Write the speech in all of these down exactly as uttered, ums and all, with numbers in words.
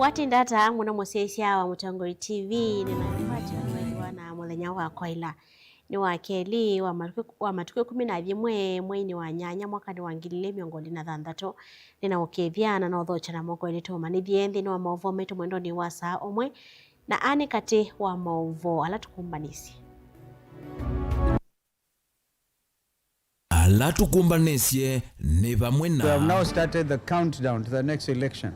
Watinda ata mũno mũsyaĩĩsya wa Mũtongoi T V, nĩnakwatya kwĩthĩwa na mũthenya wa kwaĩla. Nĩ wa kelĩ wa matukũ, wa matukũ ĩkũmi na yĩmwe mweinĩ wa nyanya mwakanĩ wa ngili ilĩ mĩongo ĩlĩ na thanthatũ. Nĩnaũkethya na nothokya na moko elĩ tũũmanĩthye nthĩnĩ wa maũvoo maitũ mwendonĩ wa saa ũmwe, na aa nĩ katĩ wa maũvoo ala tũkũmbanĩsye. Ala tũkũmbanĩsye nĩ vamwe na. We have now started the countdown to the next election.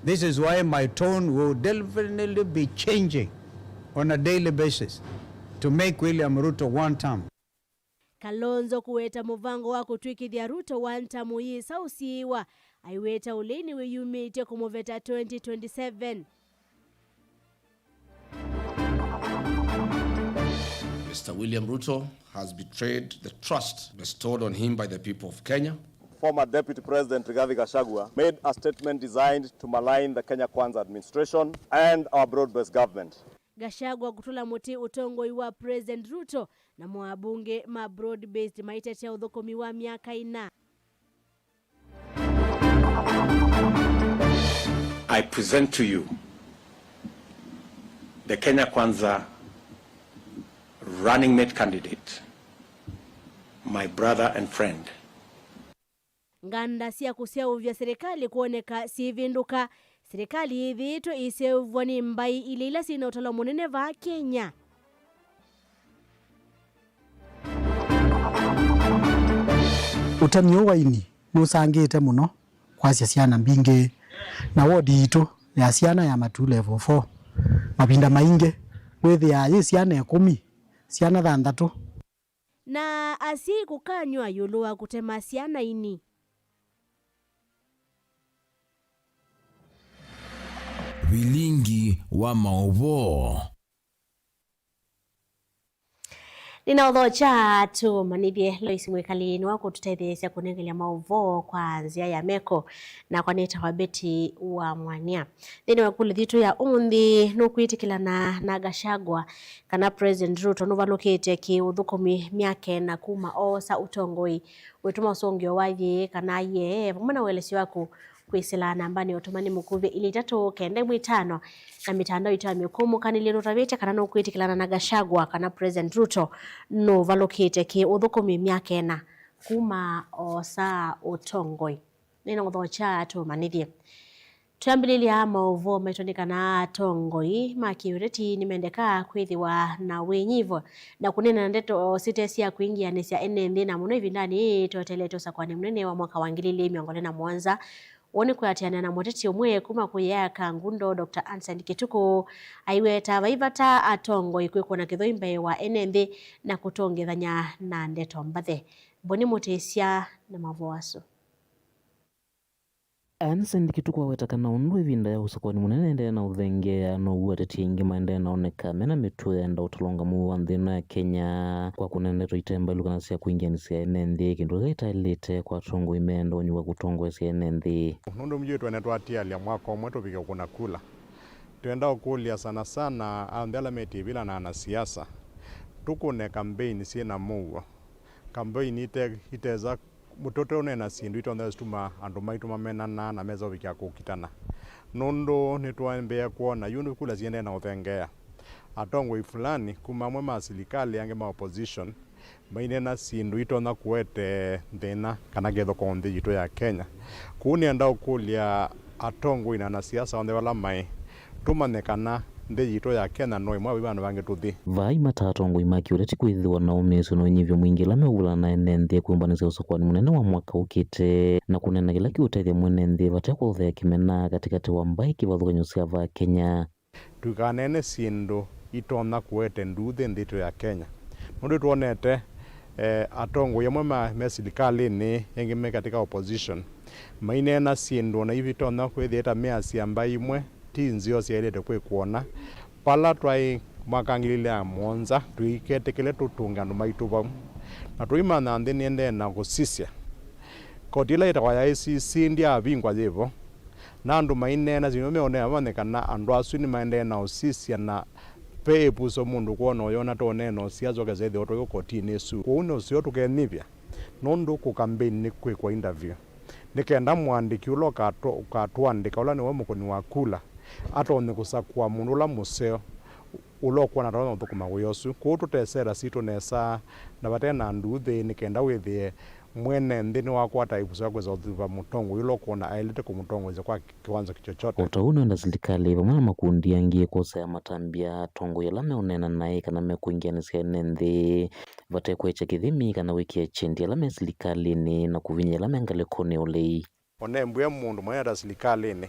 This is why my tone will definitely be changing on a daily basis to make William Ruto one term. Kalonzo kũweta mũvango wa kũtw'ĩkĩthya Ruto one term ũyĩsa ũsiĩĩwa, aiweta ũlei nĩwĩyumĩtye kũmũveta twenty twenty-seven. Mister William Ruto has betrayed the trust bestowed on him by the people of Kenya. Former Deputy President Rigathi Gachagua made a statement designed to malign the Kenya Kwanza administration and our broad-based government. Gachagua kũtũla mũtĩ ũtongoi wa President Ruto na mo abunge ma broad-based maitetea ũthũkũmi wa myaka ĩna. I present to you the Kenya Kwanza running mate candidate, my brother and friend. Nganda sya kũsyaũvya silikalĩ kwoneka syĩvĩndũka. Silikalĩ yĩthĩĩtwe ĩiseũvw'a nĩ mbaĩ ilĩ ila syĩ na ũtalo mũnene vaa Kenya. Ũtanu ũũ wa ini nũsangĩte mũno kwasya syana mbingĩ, na wodi yitũ ya syana ya Matuu Level four mavinda maingĩ wĩthĩaa yĩ syana ĩkũmi, syana thanthatũ. Na asyai kũkanywa ĩũlũ wa kũtema syana ini. Vilingi wa maũvoo. Nĩnaũthokya tũmanyĩthye Lois Mwĩkali nĩwe ũkũtũtetheesya kũnengelya maũvoo kwa nzĩa ya meko, nakwa nĩtawa Betty wa Mwania. Nthĩnĩ wa ĩkũlyo yitũ ya ũmũnthĩ, nũkwĩtĩkĩlana na Gachagua kana President Ruto nũvalũkĩte kĩ-ũthũkũmi myaka ĩna kuma oosa ũtongoi? Wĩtũma ũsũngĩo wa yĩĩ kana yee vamwe na ũelesyo waku kwĩsĩla nambanĩ ya ũtũmani mũkuvĩ ilĩ itatũ kenda ĩmwe itano, na mĩtandao itũ ya mĩkũmũkanĩlye nũtavĩte kana nũkwĩtĩkĩlana na Gachagua kana President Ruto nũvalũkĩte kĩ-ũthũkũmi myaka ĩna kuma oosa ũtongoi. Nĩnaũthokya tũmanyĩthye. Twambĩlĩlya maũvoo maitũ nĩ kana atongoi ma kĩũteti nĩmendekaa kwĩthĩwa na wĩnyivyo na kũneena ndeto site sya kwingĩanĩsya ene nthĩ, na mũno ĩvindanĩ yĩĩ tweteelete ũsakũani mũnene wa mwaka wa ngili ilĩ mĩongo ĩlĩ na mũonza. Ũũ nĩ kwĩatĩanĩa na mũteti ũmwe kuma kũyea Kangundo, Doctor Anson Kituku, aiweta vai vata atongoi kwĩkũna kĩthũi mbee wa ene nthĩ na kũtongethany'a na ndeto mbathe. Boni Mũtĩsya na maũvoo asu. Anson Kituku aweta kana ũndũ ĩvinda ya ũsakũani mũnene ĩendee na ũthengeea, now'o ateti aingĩ maendee na oneka mena mĩtuo ya enda ũtalo ũngamu wa nthĩ ĩno ya Kenya kwa kũneena ndeto ite mbaĩlu kana sya kwingĩanĩsya ene nthĩ, kĩndũ kĩla kĩtaĩlĩte kwa atongoi meenda ũnyuva kũtongoesya ene nthĩ. Nũndũ mjue twene twatialya mwaka ũmwe tũvike kũna kula. Twenda ũkũlya sana sana onthe ala metie vila na anasiasa, tũkũne kambeini syĩ na mũuo. Kambeini ite-, itesa tũteũneena syĩndũ itonya situma andũ maitũ mamenana na mesa ũvikĩa kũkitana. Nũndũ nĩtwambĩĩa kwona yu nĩ kula siendee na ũthengeea. Atongoi fulani kuma amwe ma silikalĩ, angĩ ma opposition, maineena syĩndũ itonya kũete thĩna kana kĩthũko nthĩ yitũ ya Kenya. Kũu nĩenda ũkũlya atongoi na anasiasa onthe vala maĩ, tũmanye kana nthĩ yitũ ya Kenya no ĩmwe wa vandũ vangĩ tũthi. Vai mata atongoi ma kĩũteti kwĩthĩwa na ũmĩĩsyo na ũnyivyo mwingĩ ĩla meũvulana na ene nthĩ kwĩũmbanĩsya ũsakũani mũnene wa mwaka ũkĩte, na kũneena kĩla kĩũtethya mwene nthĩ vate kũthea kĩmena katĩkatĩ wa mbaĩ kĩvathũkany'o sya vaa Kenya. Tũikaneene syĩndũ itonya kũete nduuthĩ nthĩ yitũ ya Kenya. Nũndũ twonete, eh, atongoi amwe ma, me silikalĩnĩ, engĩ me katika opposition, maineena syĩndũ ona ivitonya kwĩthĩa ta measya mbaĩ imwe ti nzeo syaĩlĩte kwĩkwona. Vala twaĩ mwaka ngili ilĩ na mũonza, tũiketĩkĩle tũtũnge andũ maitũ vau. Na tũimanya nthĩ nĩendee na kũsisya. Koti ĩla yĩtawa ya I C C ndyaavingwa yĩvo. Na andũ maineena syĩndũ meũnea mamenye kana andũ asu nĩmaendee na ũsisya, na ve ĩvuso mũndũ kwona ũyona ta ũneena ũsiasa ũkesa ĩthĩwa tũĩ kotinĩ ĩsu. Kwoou nĩ ũseo tũkenyivya, nũndũ kũkambeini nĩ kwĩkwa interview. Nĩ kenda mũandĩki ũla ũkatũ-, ũkatũandĩka, ũla nĩwe mũkũni wa kula, Atonye kũsakũa mũndũ ũla mũseo, ũla ũkwona atonya ũthũkũma wĩa ũsu. Kwoou tũte sera sitũ nesa na vate na nduuthĩ, nĩ kenda wĩthĩe mwene nthĩ nĩwakwata ĩvuso ya kwĩsa ũthuva mũtongoi ũla ũkwona aĩlĩte kũmũtongoesya kwa kĩwanza chochote. O ta ũu, nĩwenda silikalĩ vamwe na makundi angĩ kwosa ya matambya atongoi ala meũneena naĩ kana mekũingĩanĩsya ene nthĩ vate kwekya kĩthimi kana wĩkĩa kyendi ala me silikalĩnĩ na kũvinyĩa ala me ngalĩkonĩ ya ũlei. O na embũe mũndũ mũnene ta silikalĩnĩ,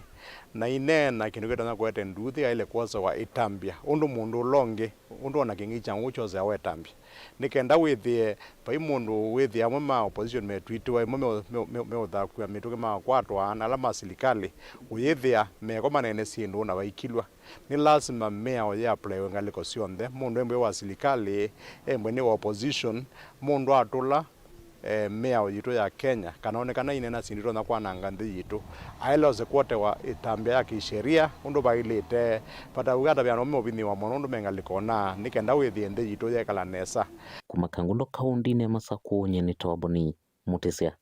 na ineena kĩndũ kĩtonya kũete nduuthĩ aĩle kwosewa ĩtambya ũndũ mũndũ ũla ũngĩ, ũndũ o na kĩngĩ kya ngũkũ kyoseawa ĩtambya. Nĩ kenda wĩthĩe vai mũndũ wĩthĩa amwe ma opposition metwitĩwa, amwe meũ-, meũ-, meũ-, meũthakw'a mĩtũkĩ makwatwa, na ala ma silikalĩ ũyĩthĩa meko maneenesye ĩndũ na vaikilw'a. Nĩ lasima mĩao yĩaplaiwe ngalĩko syonthe. Mũndũ embũe wa silikalĩ, embũe nĩ wa opposition, mũndũ atũla eh, mĩao yitũ ya Kenya, kana one kana ineena syĩndũ itonya kwananga nthĩ yitũ, aĩle ose kwotewa ĩtambya ya kĩsheria ũndũ vaĩlĩte. Vata ũu atavya andũ meũvinyĩĩwa mũno ũndũ me ngalĩko na nĩ kenda wĩthĩe nthĩ yitũ yekala nesa. Kuma Kangundo kaũndĩnĩ ya Masakũ, nyie nĩ Toboni Mũtĩsya.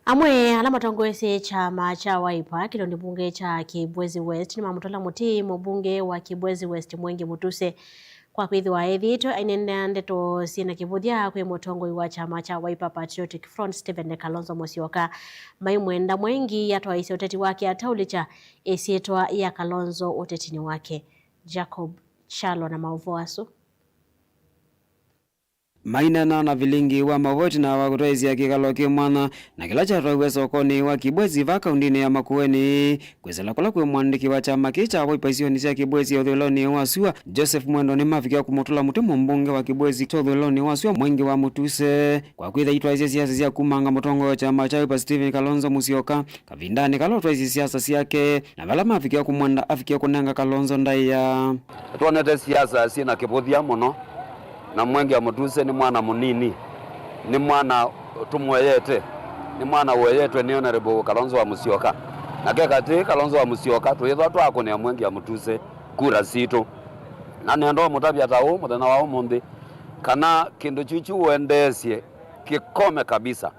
Amwe ala matongoesye kyama kya Wiper kĩlunĩ mbunge kya Kibwezi West nĩmamũtũla mũtĩ mũmbunge wa Kibwezi West Mwengi Mutuse kwa kwĩthĩwa ethĩĩtwe aineenea ndeto syĩ na kĩvũthya kwĩ mũtongoi wa kyama kya Wiper Patriotic Front Stephen Kalonzo Musyoka. Maimwenda Mwengi atwaĩĩsye ũteti wake ataũlĩkya ĩsyĩtwa ya Kalonzo ũtetinĩ wake. Jacob Kyalo na maũvoo asu. Maineena na vilingi wa maũvoo ĩtina wa kũtwaĩĩsya kĩkalo kĩ mwanya na kĩla kyatwaiwe sokonĩ wa Kibwezi va kaũndĩnĩ ya Makueni, kwĩsĩla kũla kwĩ mũandĩki wa kyama kĩĩ kya Wiper isionĩ sya Kibwezi ũthũĩlonĩ wa sua, Joseph Mwendwa, nĩmavikie kũmũtũla mũtĩ mũmbunge wa Kibwezi kya ũthũĩlonĩ wa sua Mwengi wa Mutuse kwa kwĩtha itwaĩĩsye siasa sya kumanga mũtongoi wa kyama kya Wiper Stephen Kalonzo Musyoka kavindanĩ kala ũtwaĩĩsye siasa syake, na vala mavikie kũmwenda avikie kũnenga Kalonzo ndaĩa. Twonete siasa syĩ na kĩvũthya mũno, na Mwengi wa Mutuse nĩ mwana mũnini, nĩ mwana tũmũeyete, nĩ mwana ũeyetwe nĩ Honorable Kalonzo wa Musyoka. Na ke katĩ Kalonzo wa Musyoka tũyĩthwa twakũnĩa Mwengi wa Mutuse kura sitũ. Na nenda ũmũtavya ta ũũ mũthenya wa ũmũnthĩ, kana kĩndũ kyu kyu ũendeesye kĩkome kabisa.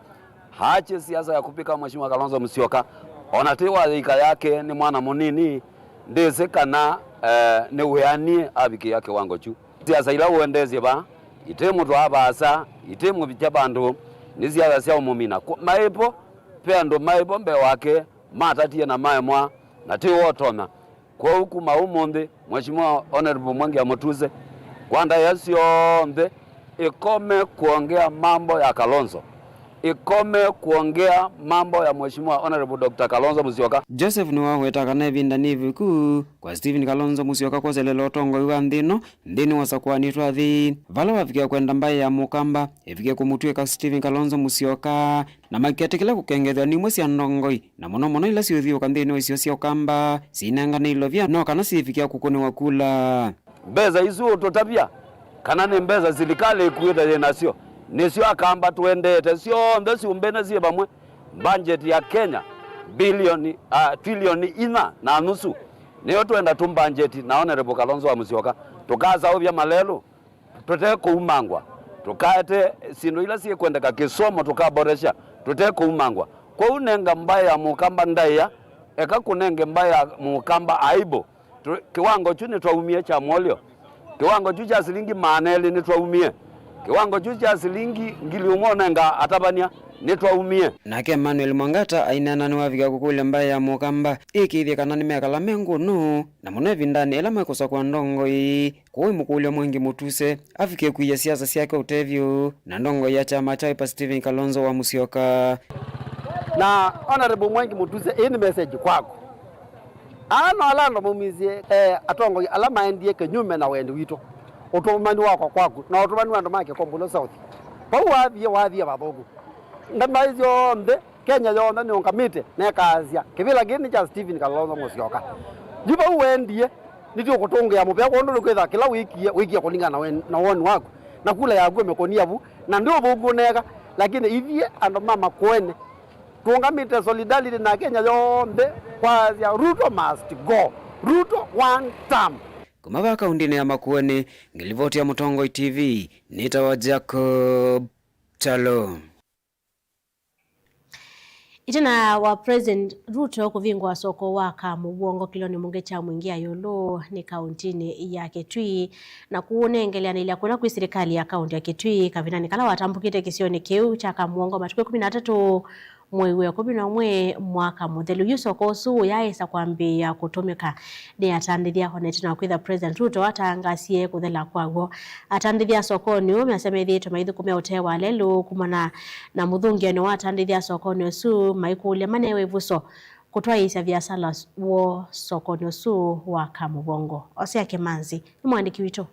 Haache siasa ya kupika Mheshimiwa Kalonzo Musyoka, ona ti wa yika yake, nĩ mwana mũnini, ndĩsĩ kana, eh, nĩ wĩanie avikĩa kĩwango kyu. Siasa ila ũendeesye vaa, iti mũtwaa vaasa, iti mũvikya vandũ, nĩ siasa sya ũmũmina. Ku-, maĩvo, ve andũ maĩvo mbee wake, matatie na maemwa, na ti wotonya. Kwoou kuma ũmũnthĩ, Mheshimiwa Honorable Mwengi wa Mutuse, kwa ndaĩa syonthe, ikome kuongea mambo ya Kalonzo, ikome kuongea mambo ya Mheshimiwa Honorable Doctor Kalonzo Musyoka. Joseph nĩwaweta kana ĩvinda nĩ ĩviku kwa Stephen Kalonzo Musyoka kwoselela ũtongoi wa nthĩ ĩno nthĩnĩ wa ũsakũanĩ twa athei, vala wavikie kwenda mbaĩ ya Mũkamba ĩvike kũmũtw'ĩka Stephen Kalonzo Musyoka, na maketĩkĩla kũkengethw'a nĩ imwe sya ndongoi, na mũno mũno ila siũthiũũka nthĩnĩ wa isio sya Ũkamba, syĩnengane ilovya no kana syĩvikĩa kũkũnĩwa kula. Mbesa isu ũtũtavya kana nĩ mbesa silikalĩ ĩkuĩte yĩ nasyo, nĩsyo Akamba tũendete syonthe syũmbene syĩ vamwe. Mbanjeti ya Kenya bilioni, ah, trilioni inya na nusu nĩyo twenda tũmbanjeti na Honorable Kalonzo wa Musyoka. Tũkasaũvya malelũ tũtekũumangwa, tũkaete syĩndũ ila syĩkwendeka kĩsomo tũkaboresha tũtekũumangwa. Kwoou nenga mbaĩ ya Mũkamba ndaĩa, eka kũnenge mbaĩ ya Mũkamba aibu. Tũ-, kĩwango kyu nĩtwaumie kya mwolyo. Kĩwango kyu kya silingi maana elĩ nĩtwaumie. Kĩwango kyu kya silingi ngili ũmwe ũnenga atavany'a nĩtwaumie. Nake Emmanuel Mwangata aineena nĩwavikie kũkũlya mbaĩ ya Mũkamba ĩkĩĩthye kana nĩmekala me ngũnũ, na mũno ĩvindanĩ ĩla mekũsakũa ndongoi. Kwoou ĩmũkũlya Mwengi Mutuse avikie kũia siasa syake ũtethyo na ndongoi ya kyama kya Wiper Stephen Kalonzo wa Musyoka. Na Honorable Mwengi Mutuse, ĩĩ nĩ message kwaku. Aa no ala andũ maumisye, eh, atongoi ala maendie kĩnyume na wendi witũ. Ũtũmani wakwa kwaku na ũtũmani wa andũ ma Kĩkombũlo South. Vau wathie, wathie vathũku. Ndambaĩ syonthe Kenya yonthe nĩũngamĩte na ĩkaasya, "Kĩvĩla kĩĩ nĩ kya Stephen Kalonzo Musyoka." Yu vau wendie, nĩtũkũtũngĩa mũvea kwondũ nĩkwĩthĩwa kĩla wĩkie, wĩkie kũlingana na wen-, na woni waku, na kula yaku ĩmĩkũnia vu, na ndĩ ũthũku ũneeka. Lakini ithyĩ andũ ma Makueni tũũngamĩte solidarity na Kenya yonthe kwasya, "Ruto must go, Ruto one term." Kuma vaa kaũndĩnĩ ya Makueni, ngĩlivoti ya Mũtongoi T V, nĩtawa Jacob Kyalo. Ĩtina wa President Ruto kũvingũa soko wa Kamũvwongo kĩlonĩ mbunge kya Mwingĩ ya ĩũlũ nĩ kauntinĩ ya Kitui, na kũũnengeleanĩlya kũla kwĩ silikalĩ ya kaunti ya Kitui kavindanĩ kala watambũkĩte kĩsionĩ kĩu kya Kamũvwongo matukũ ĩkũmi na atatũ mwei wa ĩkũmi na ũmwe mwaka mũthelu. Yu soko ũsu ũyaaĩsa kwambĩĩa kũtũmĩka nĩ atandĩthya, o na ĩtina wa kwĩtha President Ruto atangaasie kũthela kwaw'o. Atandĩthya sokonĩ ũũ measya methĩĩtwe maithũkũmĩa ũtee wa lelũ kumana na mũthũngĩanĩo wa atandĩthya sokonĩ ũsu maikũlya manewe ĩvuso kũtwaĩĩsya viasala woo sokonĩ ũsu wa Kamũvwongo. Osea Kĩmanzi nĩ mũandĩki witũ.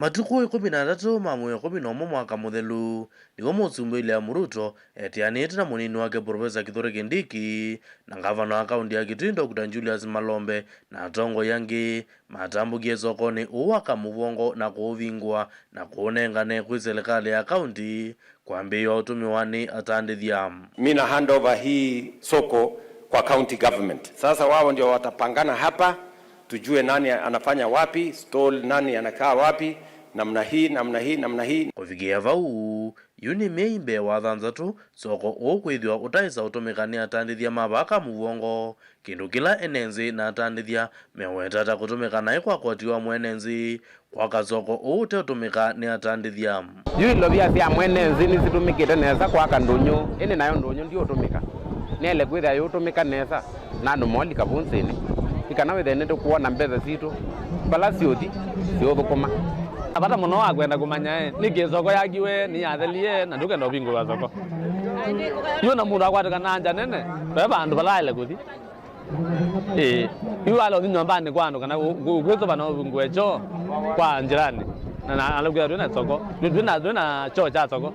Matukũ ĩkũmi na atatũ ma mwei wa ĩkũmi na ũmwe mwaka mũthelu, nĩw'o Mũsumbĩ William Ruto eteanĩte na mũnini wake Profesa Kithure Kindiki na ngavana wa kaunti ya Kitui Doctor Julius Malombe na atongoi angĩ matambũkie sokonĩ ũũ wa Kamũvwongo na kũũvingũa na kũũnengane kwĩ silikalĩ ya kaunti kwambĩĩwa ũtũmĩwa nĩ atandĩthya. Mi na hand over hii soko kwa county government. Sasa wao ndio watapangana hapa, tujue nani anafanya wapi, stall nani anakaa wapi, namna hii, namna hii, namna hii. Kũvikĩa vau, yu nĩ myei mbee wa thanthatũ soko ũũ kwĩthĩwa ũtaĩsa ũtũmĩka nĩ atandĩthya ma vaa Kamũvwongo, kĩndũ kĩla ene nzĩ na atandĩthya meweta ta kũtũmĩka naĩ kwa koti wa mwene nzĩ kwaka soko ũũ ũteũtũmĩka nĩ atandĩthya. Yu ilovia sya mwene nzĩ nĩsitũmĩkĩte nesa kwaka ndũnyũ, ĩndĩ nayo ndũnyũ ndiũtũmĩka. Nĩyaĩle kwĩthĩa yũtũmĩka nesa na andũ moolika vau nzĩnĩ, nĩ kana wĩthĩe nĩtũkwona mbesa sitũ vala siũthi siũthũkũma. Na vata mũno wa kwenda kũmanya, ĩ, nĩkĩ soko yakiwe nĩyathelie na ndũkenda ũvingũĩwa soko? Yu na mũndũ akwatĩkana nja nene, ve vandũ vala aĩle kũthi. Ĩĩ, yu wale ũthi nyũmbanĩ kwa andũ kana ũ-, ũ-, ũkwĩsũva na ũvingũe kyoo kwa njĩranĩ. Na, na, na kwĩthĩwa twĩ na soko, twĩ, twĩ na, twĩ na kyoo kya soko.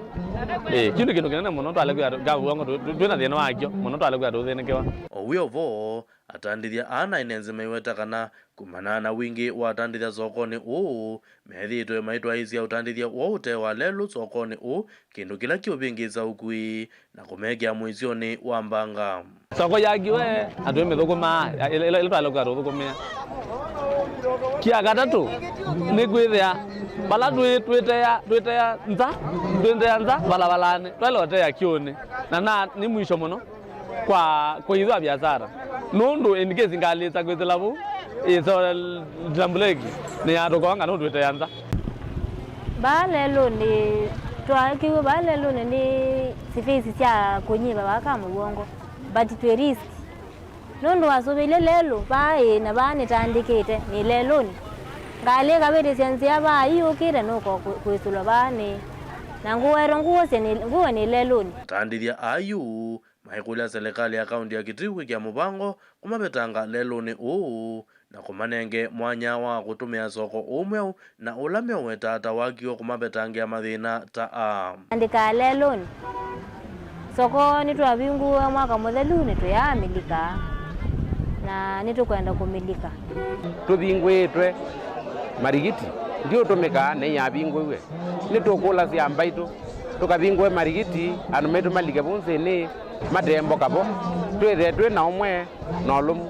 Ĩĩ, kĩu nĩ kĩndũ kĩnene mũno twale kwĩthĩwa tũ-, Kamũvwongo tũ-, tũ-, twĩ na thĩna wakyo mũno twale kwĩthĩwa tũthĩnĩkĩwa. O wĩ o vo, atandĩthya aa na ene nzĩ maiweta kana kumana na wingĩ wa atandĩthya sokonĩ ũũ, methĩĩtwe maitwaĩĩsya ũtandĩthya woo ũtee wa lelũ sokonĩ ũũ, kĩndũ kĩla kĩũvĩngĩĩsa ũkui na kũmekĩa mũisyonĩ wa mbanga. Soko yakiwe, na twĩmĩthũkũmaa, ya-, ĩla, ĩla, ĩla twaĩle kwĩka tũthũkũmĩa. Kya katatũ, nĩ kwĩthĩa vala twĩ, twĩtea, twĩtea nza, twĩtea nza valavalanĩ, twaĩle ũtea kĩũnĩ, na, na nĩ mwisho mũno kwa kũithwa viasara. Nũndũ in case ngalĩsa kwĩsĩla vau, ĩso tambuleki nĩ ya tũkonga nũndũ ĩtea nza. Vaa lelũnĩ, twakiw'e vaa lelũnĩ nĩ space sya kũnyĩva vaa Kamũvwongo, but twĩ risk. Nũndũ wasũvĩilye lelũ, vaa ĩ na vaa nĩtandĩkĩte nĩ lelũnĩ. Ngalĩ ĩkavĩtĩsya nzĩa vaa ĩũkĩte nũko kwĩsũlwa vaa nĩ, na ngũetwa ngũosye nĩ, ngũwe nĩ lelũnĩ. Atandĩthya aa yu maikũlya silikalĩ ya kaunti ya Kitui kwĩkĩa mũvango kũmavetanga lelũnĩ ũũ na kũmanenge mwanya wa kũtũmĩa soko ũũ mweũ na ũla meũwetaa ta wakiwe kũmavetangĩa mathĩna ta aa. Andĩkaa lelũnĩ. Soko nĩtwavingũe mwaka mũthelu, nĩtũyaamĩlĩka na nĩtũkwenda kũmĩlĩka. Tũvingũĩtwe marigiti, ndiũtũmĩka nĩyavingũiwe. Nĩtũkũlasya mbaitũ, tũkavingũe marigiti, andũ maitũ malike vau nzĩnĩ, mate mboka vo, twĩthĩe twĩ na ũmwe na ũlũmu.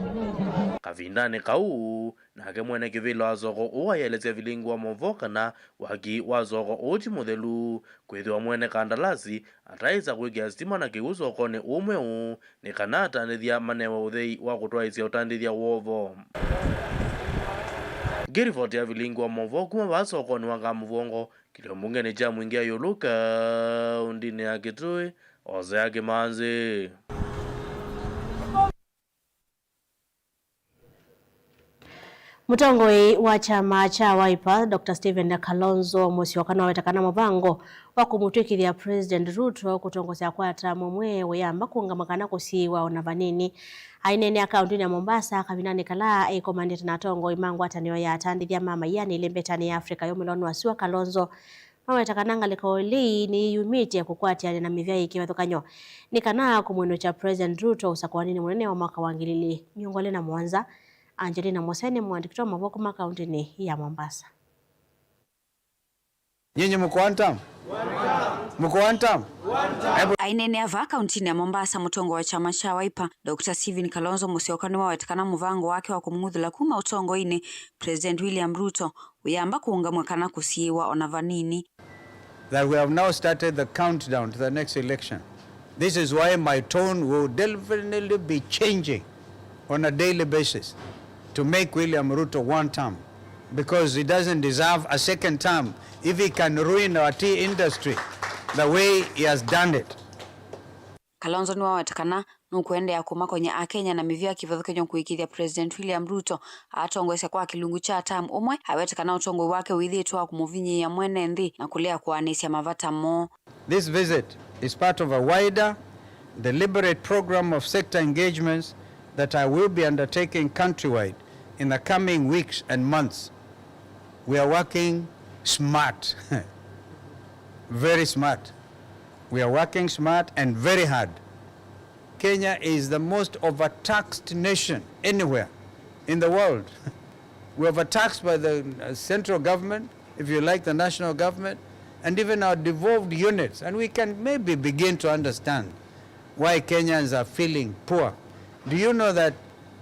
Kavindanĩ kau, nake mwene kĩvĩla wa soko ũũ ayelesya vilingi wa maũvoo kana waki wa soko ũũ ti mũthelu, kwĩthĩwa mwene kandalasi ataĩsa kwĩkĩa sitima na kĩw'ũ sokonĩ ũũ mweũ nĩ kana atandĩthya manewe ũthei wa kũtwaĩĩsya ũtandĩthya woo vo. Ngĩlivoti ya vilingi wa maũvoo kuma vaa sokonĩ wa Kamũvwongo, kĩlio mbungenĩ kya Mwingĩ ya ĩũlũ kaũndĩnĩ ya Kitui, Osea Kĩmanzi. Mũtongoi wa kyama kya Wiper, Doctor Stephen Kalonzo Musyoka, nĩwaweta kana mũvango wa kũmũtw'ĩkĩthya President Ruto kũtongosya kwa tamu ĩmwe ũyamba kũũngamw'a kana kũsiĩĩwa ona vanini. Aineenea kaũndĩnĩ ya Mombasa kavindanĩ kala eĩkomanĩte na atongoi ma ngwatanĩo ya atandĩthya ma maianĩlĩ mbetanĩ ya Africa yũmĩlonĩ wa sua, Kalonzo maweta kana ngalĩko ĩlĩ nĩyĩyumĩtye kũkwatĩanĩa na mĩvyaĩ kĩvathũkany'o nĩ kana kũmwĩnũkya President Ruto ũsakũaninĩ mũnene wa mwaka wa ngili ilĩ mĩongo ĩlĩ na mũonza. Angelina Moseni, mũandĩki wa maũvoo kuma kaũndĩnĩ ya Mombasa. Nyinyi mko one term? Mko one term? Hebu. Aineenea vaa kaũntĩnĩ ya Mombasa, mũtongoi wa kyama kya Wiper, Doctor Stephen Kalonzo Musyoka nĩwaweta kana mũvango wake wa kũmũng'uthũla kuma ũtongoinĩ President William Ruto ũyamba kũũngamw'a kana kũsiĩĩwa ona vanini. That we have now started the countdown to the next election. This is why my tone will definitely be changing on a daily basis to make William Ruto one term, because he doesn't deserve a second term if he can ruin our tea industry the way he has done it. Kalonzo nĩwaweta kana nũkũendeea kũmakony'a Akenya na mĩvĩa kĩvathũkany'o kũĩkĩĩthya President William Ruto atongoesya kwa kĩlungu kya term ũmwe. Aweta kana ũtongoi wake wĩthĩĩtwe wa kũmũvinyĩĩa mwene nthĩ na kũlea kũaanĩsya mavata moo. This visit is part of a wider, deliberate program of sector engagements that I will be undertaking countrywide in the coming weeks and months. We are working smart, very smart. We are working smart and very hard. Kenya is the most overtaxed nation anywhere in the world. We're overtaxed by the uh, central government, if you like, the national government, and even our devolved units. And we can maybe begin to understand why Kenyans are feeling poor. Do you know that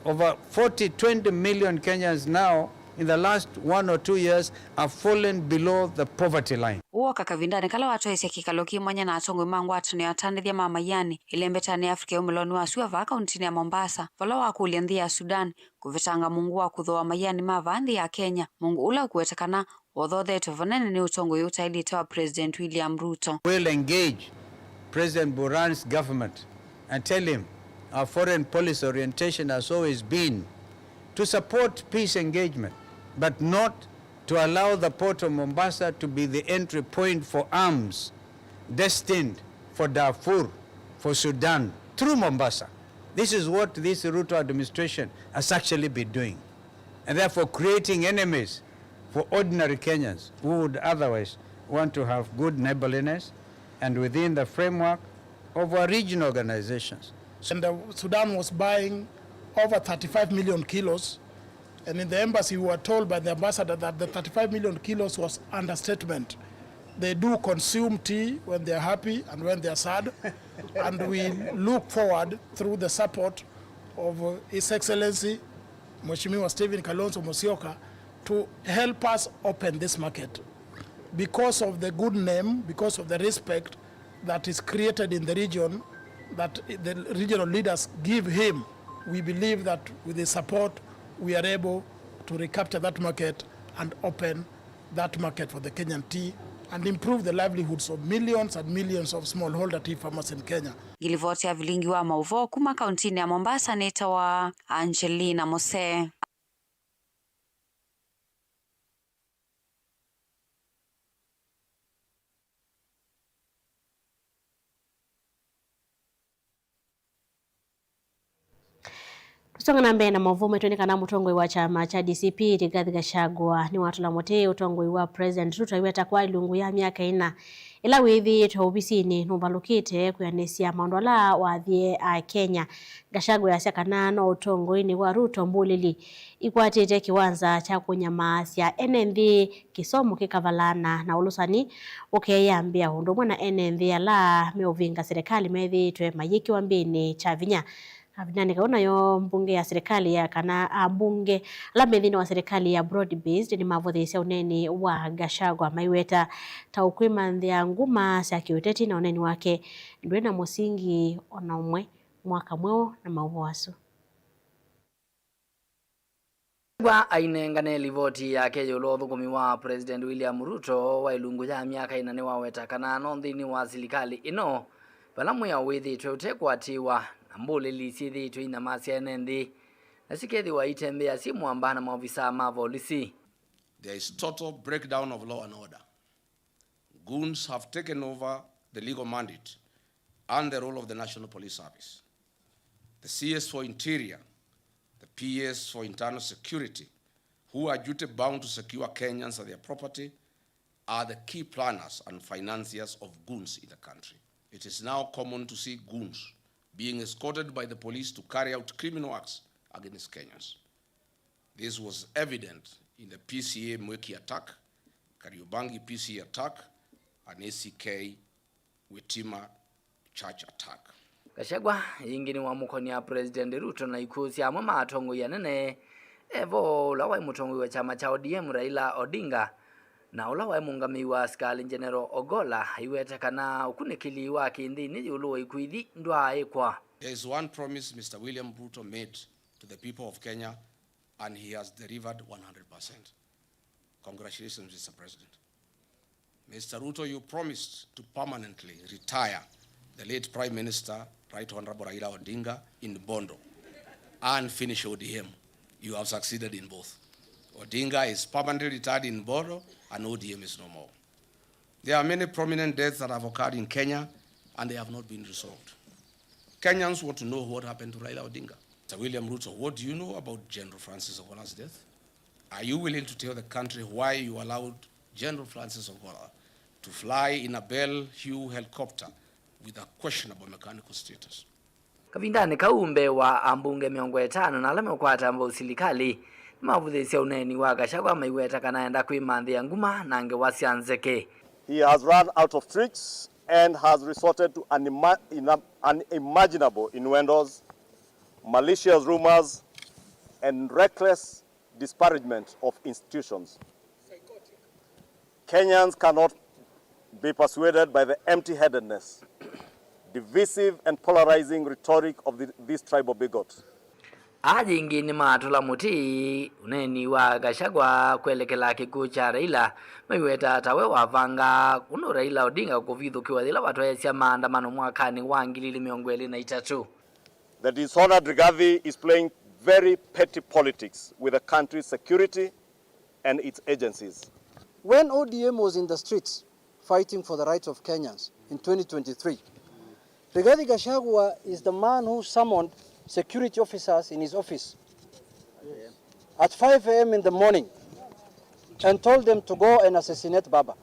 over forty, twenty million Kenyans now in the last one or two years have fallen below the poverty line? Ũũ woka kavindanĩ kala watwaĩsye kĩkalo kĩ mwanya na atongoi ma ngwatanĩo ya atandĩthya ma maianĩ ĩlembetanĩ ya Africa ya umĩlonĩ wa sua vaa kauntinĩ ya Mombasa, vala wakũlya nthĩ ya Sudan kũvetanga mũungu wa kũthooa maianĩ ma vaa nthĩ ya Kenya, mũungu ũla ũkũwetekana ũthothetwe vanene nĩ ũtongoi ũtaĩlĩte wa President William Ruto. Will engage President Buhari's government and tell him our foreign policy orientation has always been to support peace engagement, but not to allow the port of Mombasa to be the entry point for arms destined for Darfur, for Sudan, through Mombasa. This is what this Ruto administration has actually been doing, and therefore creating enemies for ordinary Kenyans who would otherwise want to have good neighborliness and within the framework of our regional organizations. And uh, Sudan was buying over thirty-five million kilos, and in the embassy we were told by the ambassador that the thirty-five million kilos was understatement. They do consume tea when they are happy and when they are sad, and we look forward through the support of uh, His Excellency Mheshimiwa Stephen Kalonzo Musyoka to help us open this market. Because of the good name, because of the respect that is created in the region, that the regional leaders give him, we believe that with his support, we are able to recapture that market and open that market for the Kenyan tea and improve the livelihoods of millions and millions of smallholder tea farmers in Kenya. Ngilivoti ya vilingi wa mauvoo kuma kauntinĩ ya Mombasa nĩtawa Angelina Mose. Tũsonga na mbee na maũvoo maitũ nĩ kana mũtongoi wa kyama kya D C P Rigathi Gachagua nĩwatũla mũtĩ ũtongoi wa President Ruto aiweta kwa ilungu ya myaka ĩna ĩla wĩthĩĩtwe ovisinĩ nũvalũkĩte kwĩanĩsya maũndũ ala wathie a Kenya. Gachagua easya kana no ũtongoinĩ wa Ruto mbũlĩli ikwatĩte kĩwanza kya kũnyamaasya ene nthĩ, kĩsomo kĩkavalaana na ũlũsani ũkeeyambĩa, ũndũ ũmwe na ene nthĩ ala meũvĩnga serikali methĩĩtwe mayĩkĩwa mbĩnĩ kya vinya. Kavindanĩ kau nayo mbunge ya serikali ya, kana ambunge ala me nthĩnĩ wa serikali ya broad based nĩmavũthĩĩsya ũneeni wa Gachagua maiweta ta ũkwĩmanthĩa nguma sya kĩũteti na ũneeni wake ndwĩ na mũsingi o na ũmwe. Mwaka mweũ na maũvoo asu. Wa ainengane livoti yake ĩũlũ wa ũthũkũmi wa President William Ruto wa ilungu ya myaka ĩna nĩwaweta kana no nthĩnĩ wa silikalĩ ĩno vala mwĩao wĩthĩĩtwe ũtekwatĩĩwa na mbũlĩli syĩthĩĩtwe inyamasya ene nthĩ na sikethĩwa itembea syĩ mũamba na maovisaa ma volisi. There is total breakdown of law and order. Goons have taken over the legal mandate and the role of the National Police Service. The C S for Interior, the P S for Internal Security, who are duty bound to secure Kenyans and their property, are the key planners and financiers of goons in the country. It is now common to see goons being escorted by the police to carry out criminal acts against Kenyans. This was evident in the P C A Mweki attack, Kariobangi P C A attack, and A C K Witima church attack. Gachagua ĩngĩ nĩwamũkonia President Ruto na ikuũ sya amwe ma atongoi anene, e vo ũla waĩ mũtongoi wa kyama kya O D M Raila Odinga Na ũla waĩ mũũngamĩi wa asikalĩ General Ogolla aiweta kana ũkunĩkĩli wa kĩnthĩnĩ ĩũlũ wa ikuithi ndwaaĩkwa. There is one promise Mister William Ruto made to the people of Kenya, and he has delivered one hundred percent. Congratulations, Mister President. Mister Ruto, you promised to permanently retire the late Prime Minister, Right Honorable Raila Odinga, in Bondo and finish O D M. You have succeeded in both. Odinga is permanently retired in Bondo and O D M is no more. There are many prominent deaths that have occurred in Kenya and they have not been resolved. Kenyans want to know what happened to Raila Odinga. Mister William Ruto, what do you know about General Francis Ogola's death? Are you willing to tell the country why you allowed General Francis Ogola to fly in a Bell Hue helicopter with a questionable mechanical status? Kavindanĩ kau, mbee wa ambunge mĩongo ĩtano na ala meũkwata mbau silikalĩ nĩmavũthĩĩsye ũneeni wa Gachagua maiweta kana enda kwĩmanthĩa nguma na ngewa sya nzeke. He has run out of tricks and has resorted to unima-, ina-, unimaginable innuendos, malicious rumors, and reckless disparagement of institutions. Kenyans cannot be persuaded by the empty-headedness, divisive and polarizing rhetoric of the, this tribal bigot. Aa yĩngĩ nĩmatũla mũtĩ ũneeni wa Gachagua kwelekela kĩkw'ũ kya Raila, maiweta ta we wavanga ũndũ Raila Odinga kũvithũkĩwa yĩla watwaĩĩsya maandamano mwakanĩ wa ngili ili mĩongo ĩlĩ na itatũ. The dishonored Rigathi is playing very petty politics with the country's security and its agencies. When O D M was in the streets fighting for the rights of Kenyans in twenty twenty-three, Rigathi Gachagua is the man who summoned security officers in his office at five a m in the morning and told them to go and assassinate Baba.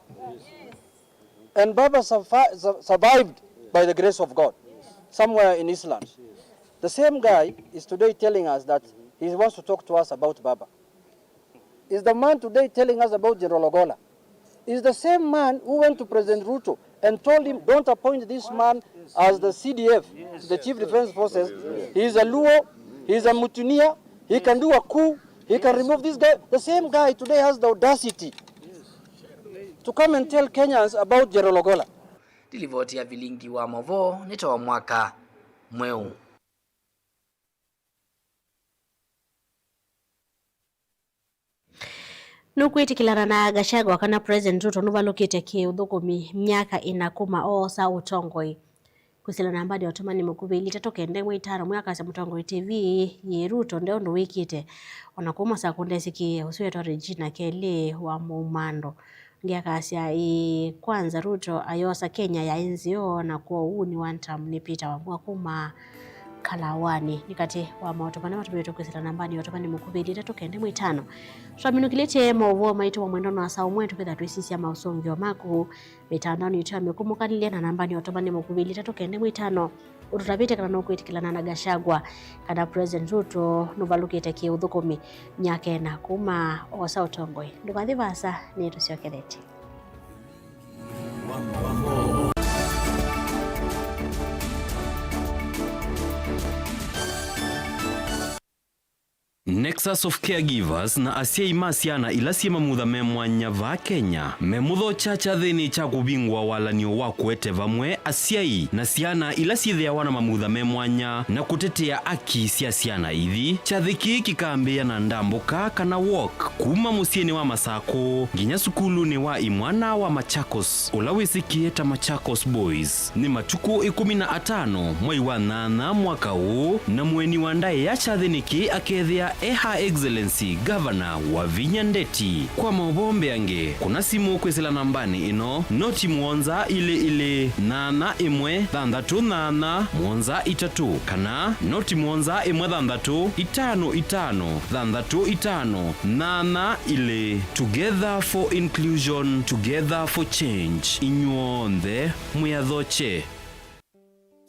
And Baba survi-, su-, survived by the grace of God somewhere in Eastland. The same guy is today telling us that he wants to talk to us about Baba. Is the man today telling us about General Ogola. Is the same man who went to President Ruto and told him, "Don't appoint this man as the C D F, the Chief Defense Forces. He is a Luo, he is a mutineer, he can do a coup, he can remove this guy." The same guy today has the audacity to come and tell Kenyans about General Ogola. Nĩ livoti ya Vilingi wa Mauvoo, nĩ ta wa mwaka mweũ. Nũkwĩtĩkĩlana na Gachagua kana President Ruto nũvalũkĩte kĩ-ũthũkũmi myaka ĩna kuma oosa ũtongoi? Kwĩsĩla nambanĩ ya ũtũmani mũkuvĩ, ilĩ itatũ kenda ĩmwe itano, mwakasya mũtongoi T V yĩ Ruto nde ũndũ wĩkĩte. Ona kuma Sakũ ndesĩkĩe, ũsu wĩtwa Regina Kelĩ wa Mũmando. Ngeakasya, ĩĩ, kwanza Ruto ayosa Kenya yaĩ nzeo, na kwoou nĩ one term nĩ Peter Wambua kuma Kalawanĩ. Nĩ katĩ wa maũtũ mana matũmĩtwe kwĩsĩla nambanĩ ya ũtũmani mũkuvĩ, ilĩ itatũ kenda ĩmwe itano. Twaminũkĩlĩtye maũvoo maitũ wa mwendonĩ wa saa ũmwe, tũkĩtha twĩsisya maũsũngĩo maku mĩtandaonĩ yitũ ya mĩkũmũkanĩlya na nambanĩ ya ũtũmani mũkuvĩ, ilĩ itatũ kenda ĩmwe itano. Ũtũtavĩte kana nũkwĩtĩkĩlana na Gachagua kana President Ruto nũvalũkĩte kĩ-ũthũkũmi myaka ĩna kuma oosa ũtongoi. Ndũkathi vaasa, nĩtũsyokethetye. Nexus of Caregivers na asyai ma syana ila syĩ mamutha me mwanya vaa Kenya memũthokya kyathĩnĩ kya kũvingũa walany'o wa kũete vamwe asyai na syana ila syĩthĩawa na mamutha me mwanya na kũtetea aki sya syana ithi. Kyathĩ kĩĩ kĩkambĩĩa na ndambũka kana walk kuma mũsyĩnĩ wa Masakũ nginya sukulunĩ wa imwana wa Machakos, ũla wĩsĩkĩe ta Machakos Boys. Nĩ matukũ ĩkũmi na atano mwai wa nyanya mwaka ũũ, na mũeni wa ndaĩa kyathĩnĩ kĩĩ akethĩa e Her Excellency Governor Wavinya Ndeti. Kwa maũvoo mbeange, kũna simũ kwĩsĩla nambanĩ ĩno, noti mũonza ilĩ ilĩ, nyanya ĩmwe thanthatũ nyanya mũonza itatũ, kana noti mũonza ĩmwe thanthatũ itano itano thanthatũ itano nyanya ilĩ. Together for inclusion, together for change. Inyw'onthe mwĩathokye.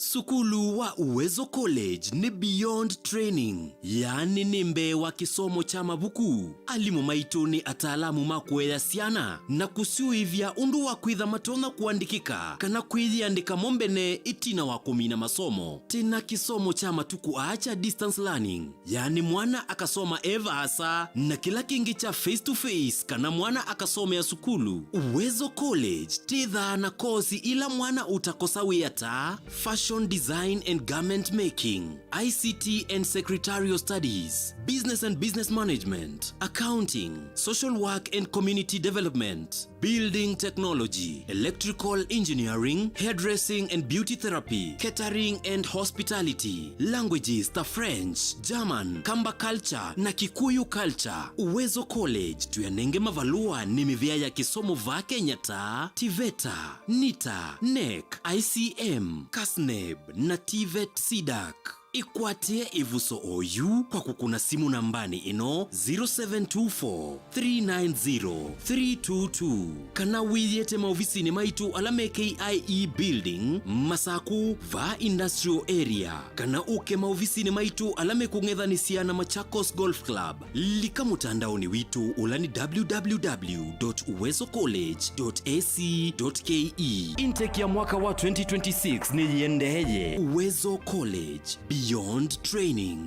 Sukulu wa Uwezo College nĩ beyond training, yaani nĩ mbee wa kĩsomo kya mavuku. Alimũ maitũ nĩ ataalamu ma kũea syana na kũsyũĩvya ũndũ wa kwĩtha matonya kũandĩkĩka kana kwĩyĩandĩka mo mbene ĩtina wa kũmina masomo. Twĩ na kĩsomo kya matukũ aa kya distance learning, yaani mwana akasoma e vaasa, na kĩla kĩngĩ kya face to face kana mwana akasomea sukulu. Uwezo College twĩthaa na kosi ila mwana ũtakosa wĩa ta fashion design and garment making, I C T and secretarial studies, business and business management, accounting, social work and community development, building technology, electrical engineering, hairdressing and beauty therapy, catering and hospitality, languages ta French, German, Kamba culture na Kikuyu culture. Uwezo College tũyanenge mavalũa nĩ mĩvĩa ya kĩsomo vaa Kenya ta TVETA, NITA, NEC, I C M, CASNEB na TVET CDAC. Ĩkwatĩe ĩvuso oyu kwa kũkũna simũ nambanĩ ĩno, zero seven two four, three nine zero, three two two, kana wĩyĩte maovisinĩ maitũ ala me K I E Building, Masaku, vaa Industrial Area, kana ũke maovisinĩ maitũ ala mekũng'ethanĩsya na Machakos Golf Club. Lika mũtandaonĩ witũ ũla nĩ www dot uwezo college dot ac dot ke. Intake ya mwaka wa twenty twenty-six nĩyĩendeeye. Uwezo College, beyond training.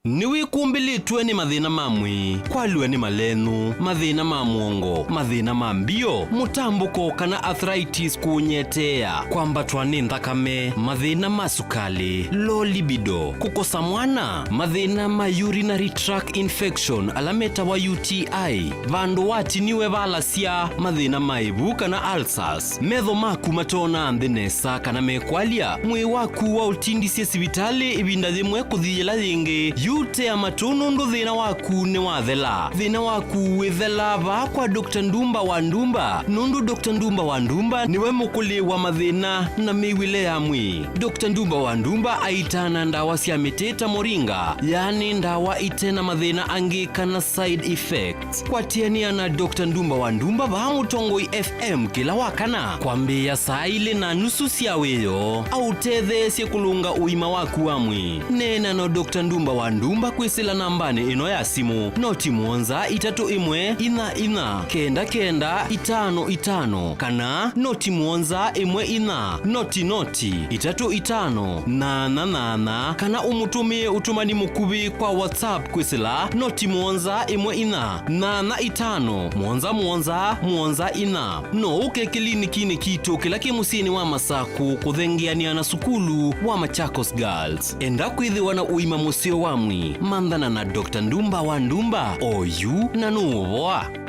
Nĩwĩkumbĩlĩtwe nĩ mathĩna ma mwĩĩ, kwalw'a nĩ malenũ, mathĩna ma mũongo, mathĩna ma mbio, mũtambũko kana arthritis kũũnyeteea, kwambatwa nĩ nthakame, mathĩna ma sukalĩ, low libido, kũkosa mwana, mathĩna ma urinary tract infection ala metawa U T I, vandũ watiniwe valasya, mathĩna ma ĩvu kana ulcers, metho maku matoonaa nthĩ nesa kana mekwalya, mwĩĩ waku waũtindisye sivitalĩ ĩvinda yĩmwe kũthi yĩla yĩngĩ, yu tea matũ nũndũ thĩna waku nĩwathela. Thĩna waku wĩthela vaa kwa Doctor Ndumba wa Ndumba, nũndũ Doctor Ndumba wa Ndumba nĩwe mũkũlĩ wa mathĩna na mĩw'ĩle ya mwĩĩ. Doctor Ndumba wa Ndumba aitaana ndawa sya mĩtĩ ta moringa, yaani ndawa ite na mathĩna angĩ kana side effects. Kwatĩanĩa na Doctor Ndumba wa Ndumba vaa Mũtongoi F M kĩla wa kana kwambĩĩa saa ilĩ na nusu sya wĩoo, aũtetheesye kũlũnga ũima waku wa mwĩĩ. Neena na Doctor Ndumba wa Ndumba kwĩsĩla nambanĩ ĩno ya simũ, noti mũonza itatũ ĩmwe inya inya kenda kenda itano itano, kana noti mũonza ĩmwe inya noti noti itatũ itano nana nana, kana ũmũtũmĩe ũtũmani mũkuvĩ kwa WhatsApp kwĩsĩla noti mũonza ĩmwe inya nana itano mũonza mũonza mũonza inya. No ũke kĩlinikinĩ kitũ kĩla kĩ mũsyĩnĩ wa Masaku kũthengeanĩa na sukulu wa Machakos Girls. Enda kwĩthĩwa na ũima mũseo wa mwĩĩ, manthana na Doctor Ndumba wa Ndumba oyu na nũũvoa.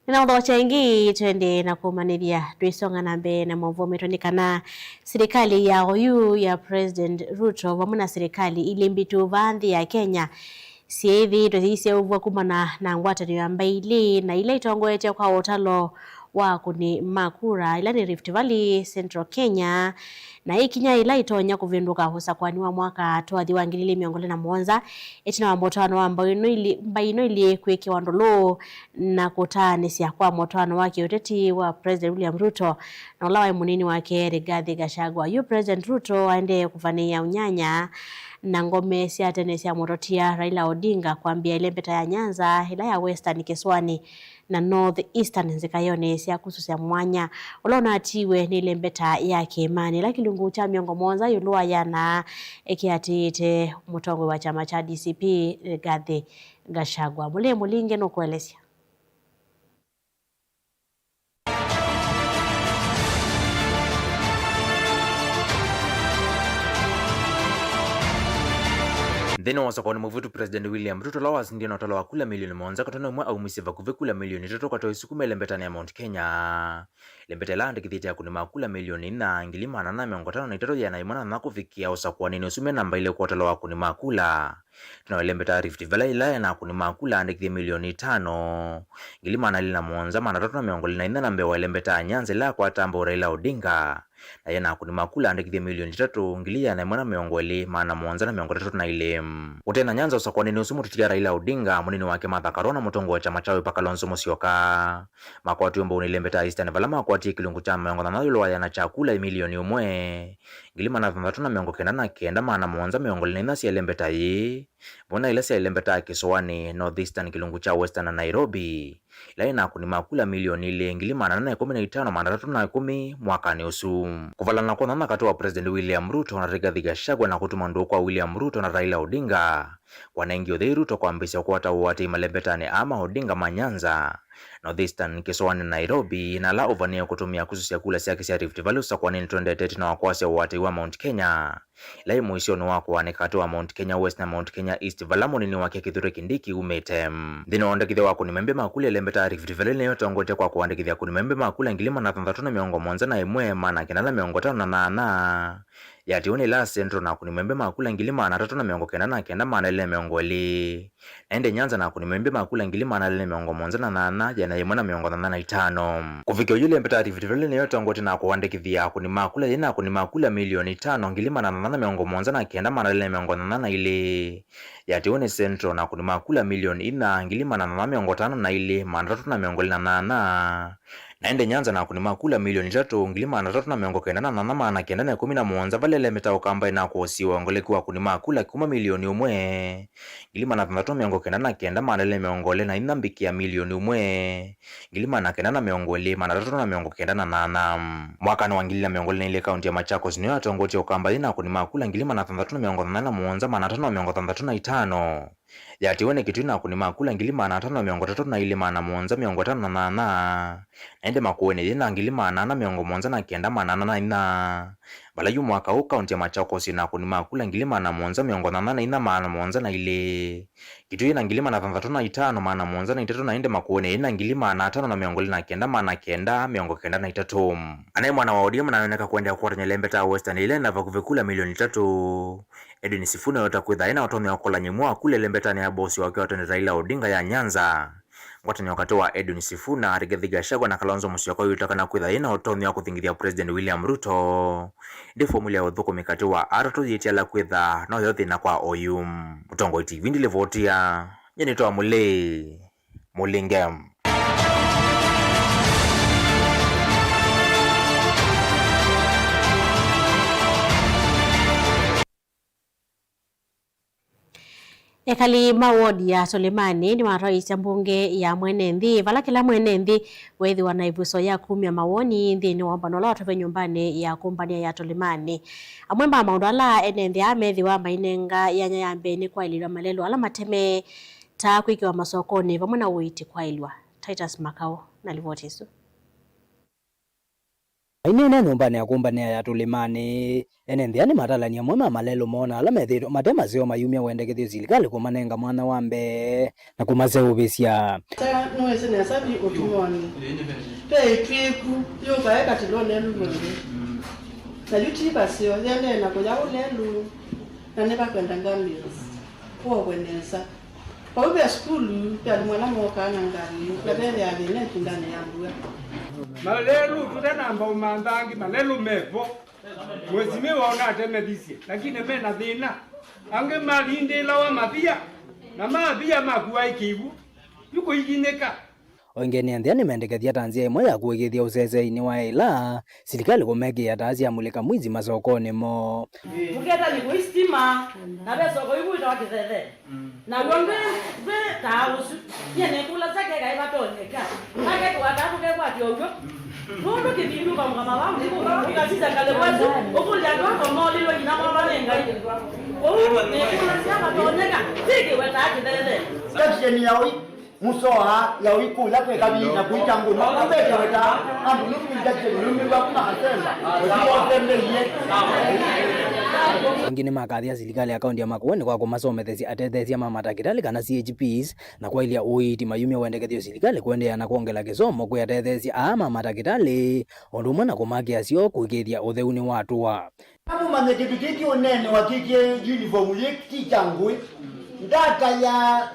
Nĩnaũthokya ĩngĩ, twende na kũmanĩthya. Twĩsonga na mbee na maũvoo maitũ nĩ kana silikalĩ ya oyu ya President Ruto vamwe na silikalĩ ilĩ mbitũ vaa nthĩ ya Kenya syĩthĩĩtwe syĩiseũvw'a kumana na ngwatanĩo ya mbaĩ ilĩ na ila itongoetye kwa ũtalo wa akũni ma kura, ila nĩ Rift Valley, Central Kenya, na ikinya ila itonya kũvĩndũka ũsakũani wa mwaka twathi wa ngili ilĩ mĩongo ĩlĩ na mũonza, ĩtina wa mũtwaano wa mbaĩ ino ilĩ, mbaĩ ino ilĩ kwĩkĩwa ndũlũ na kũtaanĩsya kwa mũtwaano wa kĩũteti wa President William Ruto na ũla waĩ mũnini wake Rigathi Gachagua. Yu President Ruto aendee kũvanĩĩa ũnyanya na ngome sya tene sya mũtotia Raila Odinga kwambĩĩa ĩlembeta ya Nyanza, ĩla ya Western kĩsũanĩ na North Eastern nzĩkaĩonĩ sya kũsusya mwanya, ũla ũnatiiwe nĩ ĩlembeta ya Kĩĩmanĩ, ĩla kĩlungu kya mĩongo mũonza ĩũlũ wa ĩana kĩatĩĩte mũtongoi wa kyama kya D C P, Rigathi Gachagua. Mũlĩĩ Mũlinge nũkũelesya. Nthĩnĩ wa ũsakũani mũvĩtu, President William Ruto, ũla wasindie na ũtalo wa kula milioni mũonza katano ĩmwe, aumisye vakuvĩ kula milioni itatũ katano ĩsu kuma ĩlembetanĩ ya Mount Kenya. Ĩlembeta ĩla yaandĩkĩthĩtye akũni ma kula milioni inya, ngili maana ana na mĩongo ĩtano na itatũ, ĩana yĩmwe na nana kũvikĩa ũsakũanĩnĩ ũsu me namba ilĩ kwa ũtalo wa akũni ma kula. Twĩ na ĩlembeta ya Rift Valley ĩla yĩ na akũni ma kula aandĩkĩthye milioni itano, ngili maana elĩ na mũonza, maana atatũ na mĩongo ĩlĩ na inya, na mbee wa ĩlembeta ya Nyanza ĩla yakwataa mbau Raila Odinga, na yĩ na akũni ma kula aandĩkĩthye milioni itatũ, ngili ĩana yĩmwe na mĩongo ĩlĩ, maana mũonza na mĩongo ĩtatũ na ilĩ. Ũte na Nyanza ũsakũanĩnĩ ũsu, mũteti Raila Odinga, mũnini wake Martha Karua na mũtongoi wa kyama kya Wiper Kalonzo Musyoka makwatiwe mbau nĩ ĩlembeta ya Eastern, vala makwatie kĩlungu kya mĩongo thanthatũ ĩũlũ wa ĩana kya kula milioni ĩmwe, ngili maana thanthatũ na mĩongo kenda na kenda, maana mũonza mĩongo ĩlĩ na inya sya ĩlembeta yĩĩ, vamwe na ila sya ĩlembeta ya kĩsũanĩ, North Eastern, kĩlungu kya Western na Nairobi, ila yĩ na akũni ma kula milioni ilĩ, ngili maana ana na ĩkũmi na itano, maana atatũ na ĩkũmi mwakanĩ ũsu. Kũvalana kwa ũnana katĩ wa President William Ruto na Rigathi Gachagua na kũtuma ndũũ kwa William Ruto na Raila Odinga kwanengie ũthei Ruto kwambĩĩsya kũkwata ũatĩĩi malembetanĩ aa ma Odinga ma Nyanza, North Eastern, kĩsũanĩ Nairobi, na ala ũvanĩe kũtũmĩa kusũsya kula syake sya Rift Valley ũsakũanĩnĩ tũendete ĩtina wa kwasya ũatĩĩi wa Mount Kenya, ĩla yĩ mũisyonĩ wa kũaanĩka katĩ wa Mount Kenya West na Mount Kenya East, vala mũnini wake Kithure Kindiki umĩte. Nthĩnĩ wa ũandĩkĩthya wa akũni ma ĩmbe ma kula, ĩlembeta ya Rift Valley nĩyo ĩtongoetye kwa kũandĩkĩthya akũni ma ĩmbe ma kula ngili maana thanthatũ na mĩongo mũonza na ĩmwe, maana kenda na mĩongo ĩtano na nyaanya. Yatĩwe nĩ ĩla ya Central na akũni ma ĩmbe ma kula ngili maana atatũ na mĩongo kenda na kenda, maana elĩ na mĩongo ĩlĩ. Na ĩndĩ Nyanza na akũni ma ĩmbe ma kula ngili maana elĩ na mĩongo mũonza na nyaanya, ĩana yĩmwe na mĩongo nyanya na itano. Kũvikĩa oyu, ĩlembeta ya Rift Valley nĩyo ĩtongoetye na kũandĩkĩthya akũni ma kula yĩ na akũni ma kula milioni itano, ngili maana nyanya na mĩongo mũonza na kenda, maana elĩ na mĩongo nyanya na ilĩ. Yatĩwe nĩ Central na akũni ma kula milioni inya, ngili maana nyanya mĩongo ĩtano na ilĩ, maana atatũ na mĩongo ĩlĩ na nyanya. Na ĩndĩ Nyanza na akũni ma kula milioni itatũ, ngili maana atatũ na mĩongo kenda na nyanya, maana kenda na ĩkũmi na mũonza, vala ĩlembeta ya Ũkamba ĩna kũsiwa wongeleku wa akũni ma kula kuma milioni ũmwe, ngili maana thanthatũ na mĩongo kenda na kenda, maana elĩ na mĩongo ĩlĩ na inya mbikĩa milioni ũmwe, ngili maana kenda na mĩongo ĩlĩ, maana atatũ na mĩongo kenda na nyanya. Mwakanĩ wa ngili na mĩongo ĩlĩ na ilĩ, kaunti ya Machakos nĩyo yatongoetye Ũkamba yĩ na akũni ma kula ngili maana thanthatũ na mĩongo nyanya na mũonza, maana atano na mĩongo thanthatũ na itano. Yatĩwe nĩ Kitui na akũni ma kula ngili maana atano na mĩongo ĩtatũ na ilĩ, maana mũonza mĩongo ĩtano na nyanya. Na ĩndĩ Makueni yĩ na ngili maana ana mĩongo mũonza na kenda, maana ana na inya. Vala yu mwaka ũũ, kaunti ya Machakos yĩ na akũni ma kula ngili maana mũonza mĩongo nyanya na inya, maana mũonza na ilĩ. Kitui yĩ na ngili maana thanthatũ na itano, maana mũonza na itatũ, na ĩndĩ Makueni yĩ na ngili maana atano na mĩongo ĩlĩ na kenda, maana kenda mĩongo kenda na itatũ. Anaĩ mwana wa O D M na nĩoneka kũendeea kũkwatany'a ĩlembeta ya Western ĩla ĩna vakuvĩ kula milioni itatũ. Edwin Sifuna ota kwĩtha ena ũtonyi wa kũla nyimũ wa kula ĩlembetanĩ ya bosi wake wa tene Raila Odinga ya Nyanza. Ngwatanĩo katĩ wa Edwin Sifuna, Rigathi Gachagua na Kalonzo Musyoka yũĩta kana kwĩtha yĩna ũtonyi wa kũthingithya President William Ruto. Ĩndĩ fomula ya ũthũkũmi katĩ wa atatũ yĩtiala kwĩtha no yo thĩna kwa oyu. Mũtongoi T V ndilivotia, nye nĩtwa Mũlĩ Mũlinge. Ekali ma wodi ya Tũlĩmanĩ nĩmatwaĩĩsya mbunge ya mwene nthĩ vala kĩla mwene nthĩ weethĩwa na ĩvuso ya kumya mawoni nthĩnĩ wa ũmbano ũla watwaĩwe nyũmbanĩ ya kũmbanĩa ya Tũlĩmanĩ. Amwe ma maũndũ ala ene nthĩ aa methĩwa mainenga yanya ya mbee nĩ kwaĩlĩlwa malelũ ala mate me taa kwĩkĩwa masokonĩ vamwe na ũiiti kwaĩlw'a. Titus Makau na livoti ĩsu. Maineena nyũmbanĩ ya kũmbanĩa ya Tũlĩmanĩ, ene nthĩ aa nĩmatalany'a amwe ma malelũ moo na ala methĩĩtwe mate maseo mayumya wendekethyo silikalĩ kũmanenga mwanya wa mbee na kũmaseũvĩsya. Nĩwĩsĩ nesa vyũ ũtũmoni. Ve ĩtw'ĩku yũka ĩkatilwa ũlelũ w'onthe. Na yu ti vaseo, yĩendee na kũya ũlelũ, na nĩvakwenda ngambĩĩsĩ. Wovwe nesa. Vau ve sukulu, ve alimũ ala mokaa na ngalĩ, na vethĩaa thĩna ĩvindanĩ ya mbua. Malelũ tũte na mbau manthangi, malelũ mevo. Mheshimiwa ũnatemethisye, lakini mena thĩna. Angĩ malindĩlawa mavia, na mavia makuwa ĩkĩw'ũ. Yu kũilinĩka. O ĩngĩ nĩ nthĩa nĩmendekethya ta nzĩa ĩmwe ya kũĩkĩĩthya ũseseinĩ wa ĩla silikalĩ kũmekĩĩa taa sya mũlĩka mwizi masokonĩ moo. Mũketa nĩ kũi sitima, na ve soko ĩvu ĩtawa Kĩthethe. Na w'o ndwĩ, ndwĩ taa ũsu. Nyie nĩkũlasya keka ĩvatonyeka. Kakekĩwa taa tũkekwatya ũw'o. Nũndũ kĩvindu ũkamũkama vau, ũkasisya ngalĩ wesu, ũkũlya andũ akomolilwe nginya mwawa nĩ Ngai. Ũu nĩkũlasya vatonyeka, sikĩwe taa Kĩthethe. Section ya ũi. Mũsoa ya ũikũ ũla kwĩ kavinda kũita ngũma ũmbete weta andũ nũkwinda kĩlũmĩw'a kuma kasemba ũthi wothe mbeiye. Angĩ nĩmakathĩa silikalĩ ya kaũntĩ ya Makueni kwa kũmasomethesya atetheesya ma matakĩtalĩ kana C H Ps na kwaĩlya ũiiti mayumya wendekethyo silikalĩ kũendeea na kwongela kĩsomo kwĩ atetheesya aa ma matakĩtalĩ, o ũndũ ũmwe na kũmakĩa syoo kũĩkĩĩthya ũtheu nĩwatũa. Mũmanye kĩndũ kĩĩ kĩũneenewa kĩkĩe uniform yĩ ti kya ngũĩ. Ndata ya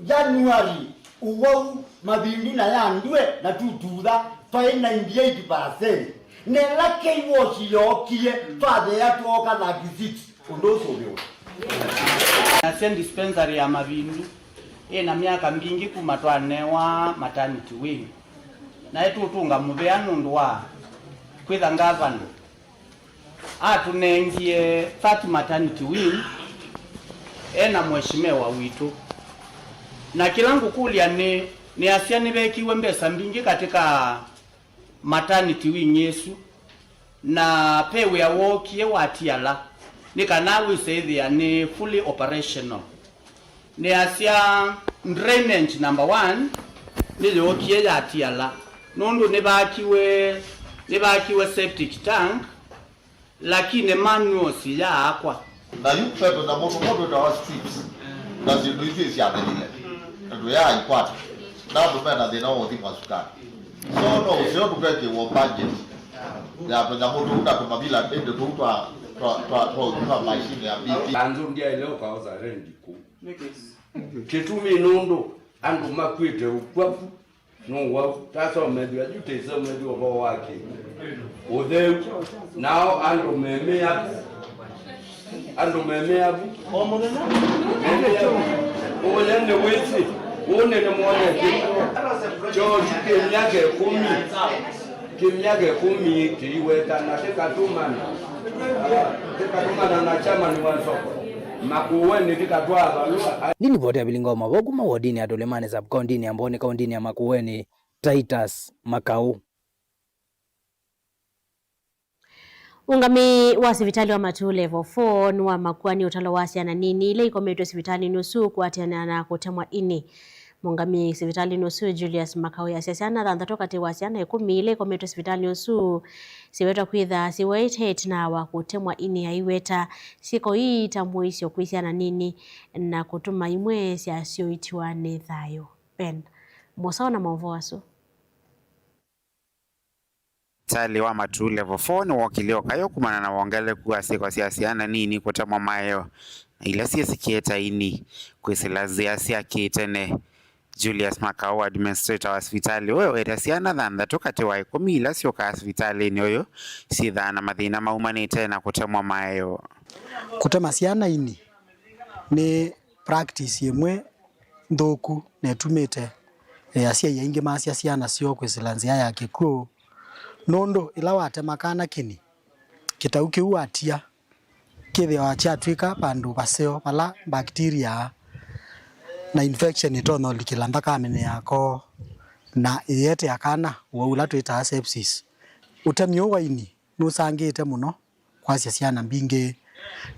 January, ũwau, mavindu na ya ndue na tututha twaĩ ninety-eight percent. Na ĩla K-Wash yookie, twathea twooka thirty-six. Ũndũ ũsu ũvĩwe. Nasya dispensary ya mavindu ĩna myaka mbingĩ kuma twanewa maternity wing, na ĩtũtũnga mũvea nũndũ wa kwĩtha ngavana atũnengie that maternity wing ena mheshimiwa witũ. Na kĩla ngũkũlya nĩ, nĩasya nĩvekiwe mbesa mbingĩ katika maternity wing ĩsu, na ve wĩa wookie watiala nĩ kana wĩse ĩthĩa nĩ fully operational. Nĩasya drainage number one nĩyookie yatiala, nũndũ nĩvakiwe, nĩvakiwe septic tank, lakini manuals yaakwa. Na yu ve tũnyamũ tũmwe twĩtawa strips, na syĩndũ isu isyathĩlile, na tũyaikwata, na andũ mena thĩna wa ũthi masukani. So no ũseo tũkekĩwa budget ya tũnyamũ tũu na tũmavila ĩndĩ tũu twa, twa, twa, twa, twa machine ya B P. Kanzũ ndyaĩle ũkaosa rendi kũu. Kĩtumi nũndũ andũ makwĩte ũkw'a vu nũwau. Tasomethw'a yu tĩsomethw'a ũvoo wa kĩ ũtheu. Nao andũ memĩa vu. Andũ memĩa vu. O mũthenya. Memĩa vu. Ũya nĩ wĩsĩ. Ũnene mwonete. Kyoo kĩ myaka ĩkũmi. Kĩ myaka ĩkũmi kĩiweta na tĩkatũmana. Tĩkatũmana na chairman wa soko. Makueni tĩkatwaa valũa. Nĩ livoti ya Vilinga wa Mavoo kuma wodini ya Tũlĩmanĩ sub-kaũntĩnĩ ya Mbooni kaũntĩnĩ ya Makueni, Titus Makaũ. Ũngamĩi wa sivitalĩ wa Matuu Level four nĩwamakuanĩ ũtalo wa syana nini ila ikometwe sivitalĩnĩ ũsu kũatĩanĩa na kũtemwa ini. Mũngamĩi sivitalĩnĩ ũsu Julius Makaũ easya syana thanthatũ katĩ wa syana ĩkũmi ila ikometwe sivitalĩnĩ ũsu siwetwa kwĩtha siweete ĩtina wa kũtemwa ini. Aiweta syĩko ii ta mũisyo kwĩ syana nini na kũtuma imwe syasyo itiwa nĩ thayũ. Ben Mũsaũ na maũvoo asu. Sivitalĩ wa Matuu Level four nĩwokĩlile ũkayũ kumana na wongeleku wa syĩko sya syana nini kũtemwa maeo na ila syĩsĩkĩe ta ini kwĩsĩla nzĩa sya kĩtene. Julius Makaũ, administrator wa sivitalĩ ũyũ, eweta syana thanthatũ katĩ wa ĩkũmi ila syũkaa sivitalĩnĩ ũyũ syĩthaa na mathĩna maumanĩte na kũtemwa maeo. Kũtema syana ini nĩ practice ĩmwe nthũku na ĩtumĩte, eh, asyai aingĩ masya syana syoo kwĩsĩla nzĩa ya kĩkw'ũ, nũndũ ĩla watema kana kĩni, kĩtau kĩu watia kĩthĩawa kyatw'ĩka vandũ vaseo vala bacteria na infection ĩtonya ũlikĩla nthakamenĩ yako na ĩyetea kana ũwau ũla twĩtaa sepsis. Ũtemi ũũ wa ini nũsangĩĩte mũno kwasya syana mbingĩ,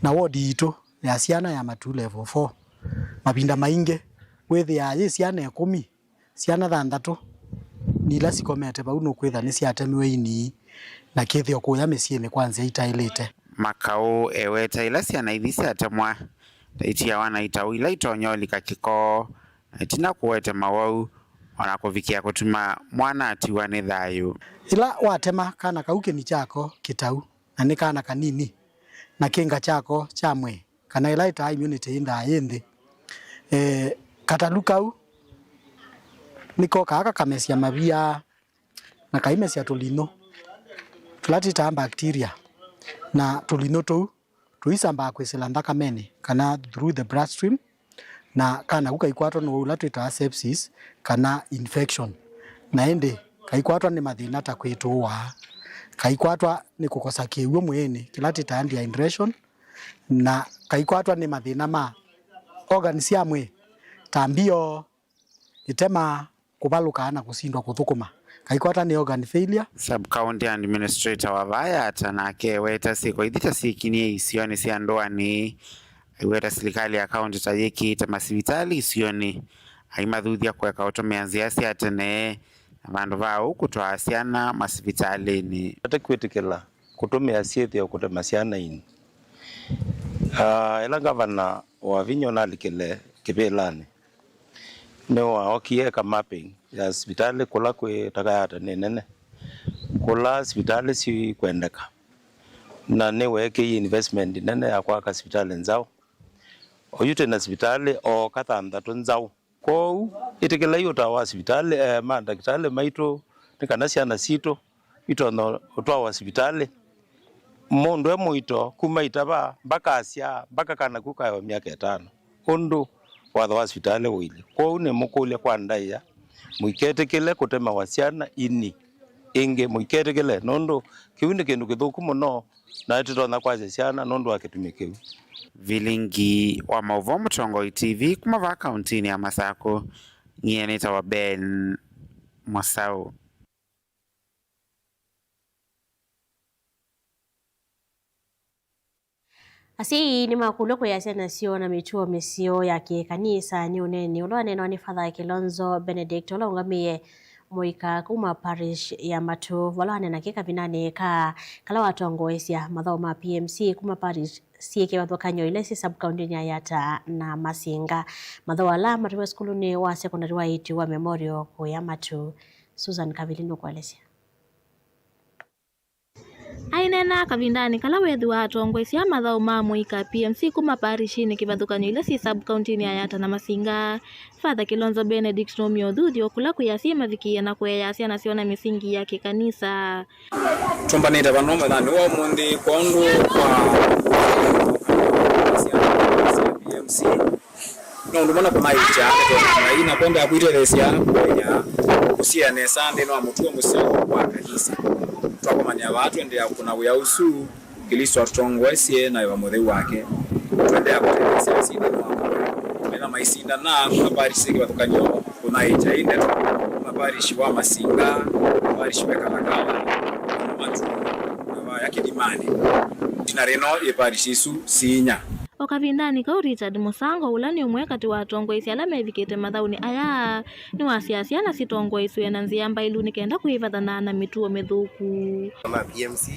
na wodi yitũ ya syana ya Matuu Level four, mavinda maingĩ wĩthĩaa yĩ syana ĩkũmi, syana thanthatũ nĩ ila sikomete vau nũkwĩtha nĩsyatemiwe ini na kĩthĩo kũya mĩsyĩnĩ kwa nzĩa itaĩlĩte. Makaũ eweta ila syana ithi syatemwa ta itiawa na itau ila itonya ũlika kĩko na ĩtina kũwete mawau, o na kũvikĩa kũtuma mwana atiwa nĩ thayũ. Ĩla watema kana kau kĩni kyako kĩtau, na nĩ kana kanini, na kĩnga kyako kya mwĩĩ, kana ĩla ĩtaa immunity yĩndaa yĩ nthĩ, eh, katalu kau nĩkokaa kakamesya mavia na kaimesya tũlinũ tũla twĩtaa bacteria, na tũlinũ tũu tũisambaa kwĩsĩla nthakamenĩ kana through the bloodstream, na kana ku kaikwatwa nĩ ũu ũla twĩtaa sepsis kana infection. Na ĩndĩ kaikwatwa nĩ mathĩna ta kwĩtũũa, kaikwatwa nĩ kũkosa kĩw'ũ mwĩĩnĩ, kĩla twĩtaa dehydration, na kaikwatwa nĩ mathĩna ma organ sya mwĩĩ ta mbio, ĩtema, kũvalũka na kũsindwa kũthũkũma. Kaikwata nĩ organ failure. Sub-county administrator wa Vayata nake eweta syĩko ithi ta syĩkinie isionĩ sya ndũanĩ. Aiweta silikalĩ ya kaũntĩ ta yĩkĩĩte masivitalĩ isionĩ, aimathuthya kũeka ũtũmĩa nzĩa sya tene, na vandũ va ũu kũtwaa syana masivitalĩnĩ. Vate kwĩtĩkĩla kũtũmĩa syĩthĩo kũtema syana ini. Ah, ĩla ngavana Wavinya ũnalikile kĩvĩlanĩ, nĩwaokie eka mapping ya sivitalĩ kũla kwĩ takayata nĩ nene, kũla sivitalĩ sikwendeka, na nĩweekĩie investment nene ya kwaka sivitalĩ nzaũ. Oyu twĩ na sivitalĩ o kathanthatũ nzaũ. Kwoou, ĩtĩkĩlai ũtao wa sivitalĩ, eh, mandakĩtalĩ maitũ, nĩ kana syana sitũ itonya ũtwawa sivitalĩ. Mũndũ e mũito kuma itava mpaka asyaa, mpaka kana ku kaewa myaka ĩtano, ũndũ watho wa sivitalĩ ũilyĩ. Kwoou nĩmũkũlya kwa ndaĩa, mũiketĩkĩle kũtemewa syana ini ĩngĩ, mũiketĩkĩle, nũndũ kĩu nĩ kĩndũ kĩthũku mũno, na tũtonya kwasya syana nũndũ wa kĩtumi kĩu. Vilingi wa maũvoo Mũtongoi T V kuma vaa kauntinĩ ya Masakũ, nyie nĩtawa Ben Mũsaũ. Asyai nĩmakũlw'a kũea syana syoo na mĩtuo mĩseo ya kĩkanisa nĩ ũneeni ũla waneenawa nĩ Father Kilonzo Benedict, ũla ũngamĩe mũika kuma parish ya Matu, vala waneena kĩ kavindanĩ ka kala watongoesya mathaũ ma P M C kuma parish syĩ kĩvathũkany'o ila syĩ sub-county-nĩ ya Yatta na Masinga. Mathaũ ala matũmĩwe sukulunĩ wa sekondalĩ wa Ĩtu wa Memorial kũya Matu. Susan Kavili nũkũelesya. Aineena kavindanĩ kala weethĩwa atongoesya mathaũ ma mũika P M C kuma parishinĩ kĩvathũkany'o ila syĩ sub-county-nĩ ya Yatta na Masinga, Father Kilonzo Benedict nũmie ũthuthyo kũla kwĩ asyai mavikĩĩe na kũea syana syoo na mĩsingi ya kĩkanisa. Tũmbanĩte vano mũthenyanĩ wa ũmũnthĩ kwondũ kwa P M C. No ũndũ mwana kũnaĩtya ndeto na ina kwenda kwĩtetheesya kũmanya kũsiĩa nesa nthĩnĩ wa mũtuo mũseo wa kanisa. Twakomania vaa tũendeea kũna wĩa ũsu, Klĩsto atũtongoesye na Veva Mũtheu wake. Tũendeea kũtetheesya asyai nthĩnĩ wa kũna metha maisindana kuma parish syĩ kĩvathũkany'o kũnaĩtya ĩ ndeto kuma parish wa Masinga, parish wa Kalakawa, Matu, na vaya Kĩthimanĩ. Ĩtina rĩno ĩ parish isu si inya. O kavindanĩ kau, Richard Mũsango, ũla nĩ ũmwe katĩ wa atongoesya ala mevikĩte mathaũnĩ aya, nĩwasya syana sitongoesw'e na nzĩa mbaĩlu nĩ kenda kwĩvathana na mĩtuo mĩthũku. Ma P M C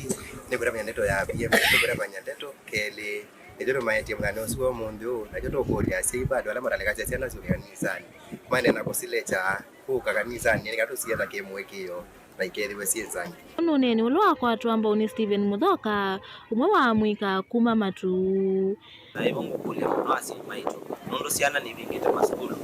nĩ kũtavany'a ndeto ya P M C, nĩ kũtavany'a ndeto kelĩ. Nĩkyo tũmaetie mũthenya ũsu wa ũmũnthĩ ũũ, nakyo tũkũlya asyai bado ala matalekasya syana syũke kanisanĩ, maendeee na kũsilekya kũka kanisanĩ nĩ kana tũsienda kĩ mũĩkĩĩo na ikethĩwe syĩ nzangi. Nũneeni ũla wakwatwa mbau nĩ Stephen Mũthoka, ũmwe wa amũika kuma Matu. Na ĩvo ngũkũlya mũno asyai maitũ, nũndũ syana nivingĩte masukulu,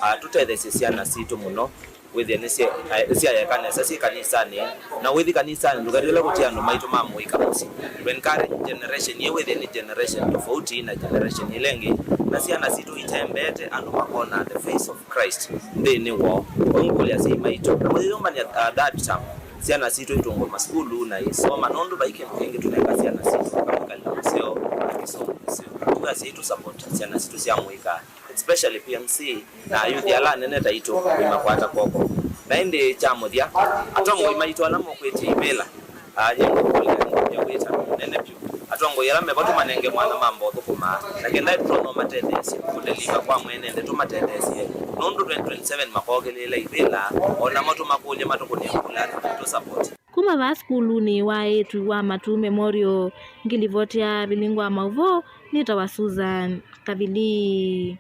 ah, tũtetheesye syana sitũ mũno, wĩthĩe nĩsya-, eh, nĩsyayeka nesa syĩ kanisanĩ. Na wĩthi kanisanĩ, ndũketĩkĩle kũtia andũ maitũ ma mũika mũsyĩ. Tũ encourage generation ĩĩ wĩthĩe nĩ generation tofauti na generation ĩla ĩngĩ, na syana sitũ itembeete andũ makona the face of Christ nthĩnĩ woo. Kwoou ngũlya asyai maitũ, na mũyĩyũmbany'a, uh, third term, syana sitũ itũngwe masukulu na isoma, nũndũ vai kĩndũ kĩngĩ tũnenga syana sitũ anga mwĩkalĩle mũseo na kĩsomo kĩseo. Tũĩ asyai tũ support syana sitũ sya mũika, especially P M C na ayuthi ala anene taitũ, kũimakwata kw'oko. Na ĩndĩ kya mũthya, atongoi maitũ ala mũkwĩtya ivĩla, ah, nyie ngũkũlya nĩ wĩtano mũnene vyũ. Atongoi ala mevo tũmanenge mwanya mamba ũthũkũma, na kenda tũtonya ũmatetheesya kũdeliver kwa mwene ndeto, tũmatetheesye, nũndũ twenty twenty-seven makookĩlĩĩla ivĩla, o namo tũmakũlye matũkũnĩe kula na tũ support. Kuma vaa sukulunĩ wa eĩtu wa Matu Memorial, ngilivoti ya Vilingi wa Maũvoo, nĩtawa Susan Kavili.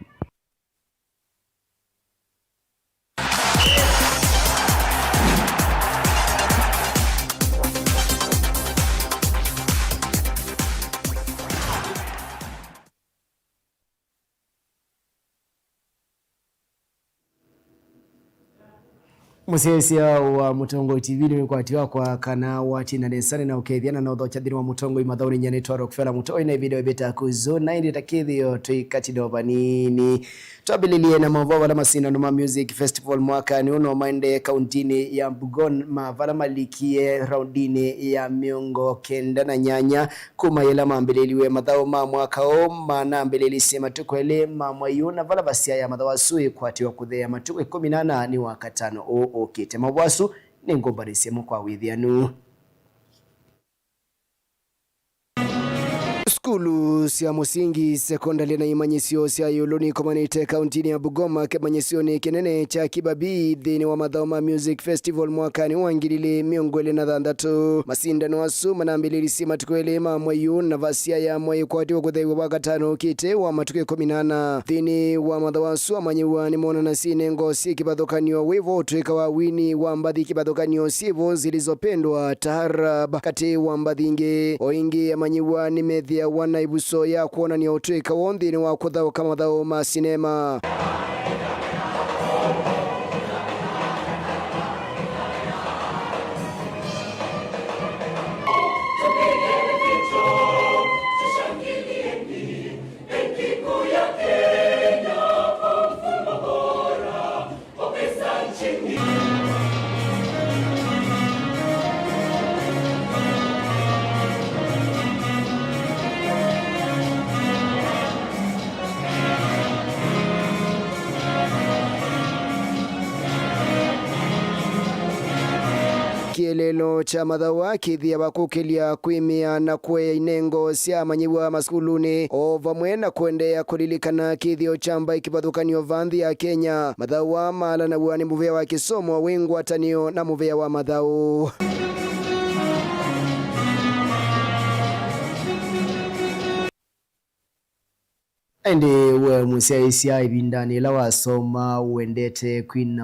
Mũsyaĩĩsya wa Mũtongoi T V nĩwĩkwatyo wakwa kana watinda nesa, nĩnaũkethya na naũthokya nthĩnĩ wa Mũtongoi mathaũnĩ. Nyie nĩtawa Rockefeller Mũtoi, na ĩvinda ĩvĩta kũzũ, na ĩndĩ ta kĩthĩo twĩkatĩle o vanini. Twambĩlĩlye na maũvoo vala masindano ma Music Festival mwakanĩ ũũ no maendee kauntinĩ ya Bungoma, vala malikie raundinĩ ya mĩongo kenda na nyanya. Kuma yĩla mambĩlĩliw'e mathaũ ma mwaka ũũ, manambĩlĩlisye matukũ elĩ ma mwei ũũ, na vala vasya ya mathaũ asu ĩkwatĩwa kũtheea matukũ ĩkũmi na ana nĩ Wakatano ũũ ũkĩte. Maũvoo asu nĩngũmbanĩsye mo kwa wĩthĩanu. Sukulu sya mũsingi, sekondalĩ na imanyĩsyo sya ĩũlũ nikomanĩte kauntinĩ ya Bungoma kĩmanyĩsyonĩ kĩnene kya Kibabii nthĩnĩ wa mathaũ ma Music Festival mwakanĩ wa ngili ilĩ mĩongo ĩlĩ na thanthatũ. Masindano asu manambĩlĩlisye matukũ elĩ ma mwei ũũ, na vasya ya mwei ĩkwatiwe kũthew'a Wakatano ũkĩte wa matukũ ĩkũmi na ana. Nthĩnĩ wa mathaũ asu, amanyĩw'a nĩmonanasye inengo syĩ kĩvathũkany'o, wĩvo ũtw'ĩka wa wini wa mbathi kĩvathũkany'o, syĩvo zilizopendwa, taarab, katĩ wa mbathi ingĩ. O ĩngĩ, amanyĩw'a nĩmethĩawa na ĩvuso ya kwonany'a ũtw'ĩka woo nthĩnĩ wa kũthaũka mathaũ ma sinema. Kĩeleelo kya mathaũ aa kĩthĩawa kũkĩlya kwĩmĩa na kũea inengo sya amanyĩw'a masukulunĩ, o vamwe na kũendeea kũlilikana kĩthĩo kya mbaĩ kĩvathũkany'o va nthĩ ya Kenya. Mathaũ aa maalanaw'a nĩ mũvĩa wa kĩsomo wĩ ngwatanĩo na mũvĩa wa mathaũ. Ĩndĩ we mũsyaĩĩsya, ĩvindanĩ yĩla wasoma ũendete kwina